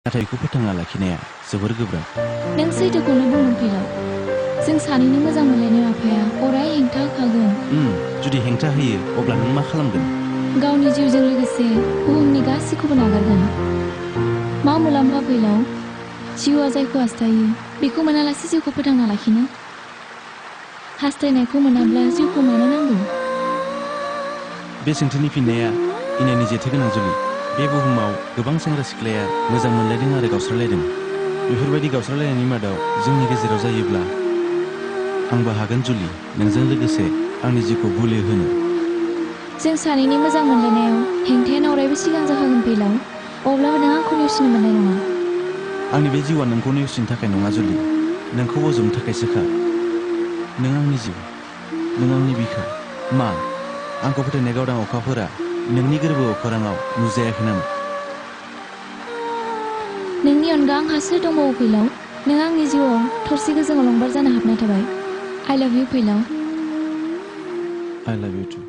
नाथाय बेखौ फोथांना लाखिनाया जोबोर गोब्राब। नों सैथोखौनो बुंदों फैलाव। जों सानैनि मोजां मोनलायनाय आफाया अराय हेंथा होखागोन। जुदि हेंथा होयो अब्ला नों मा खालामगोन? गावनि जिउजों लोगोसे बुहुमनि गासैखौबो नागारगोन। मा मुलाम्फा फैलाव? जिउआ जायखौ हास्थायो बेखौ मोनालासे जिउखौ फोथांना लाखिनो? हास्थायनायखौ मोनाब्ला जिउखौ मानो नांगौ? बे सोंथिनि फिननाया इनायनि जेथो गोनां जुलि। बे बुहुमाव गोबां सेंग्रा सिख्लाया मोजां मोनलायदों आरो गावस्रालायदों। बेफोरबायदि गावस्रालायनायनि मादाव जोंनि गेजेराव जायोब्ला आंबो हागोन जुलि, नोंजों लोगोसे आंनि जिउखौ बोलो होनो। जों सानैनि मोजां मोनलायनायाव हेंथायानो अरायबो सिगां जाखागोन फैलाव। अब्लाबो नों आंखौ नेवसिनो मोननाय नङा। आंनि बे जिउआ नोंखौ नेवसिनो थाखाय नङा जुलि, नोंखौ बजबनो थाखायसोखा। नों आंनि जिउ, नों आंनि बिखा। मा आंखौ फोथायनाय गावदां अखाफोरा नोंनि गोरबो अखोराङाव नुजायाखै नामा? नोंनि अनगा आंहा सोर दंबावो फैलाव? नों आंनि जिउआव थरसे गोजों अलंबार जाना हाबना थाबाय। I love you फैलाव। I love you too.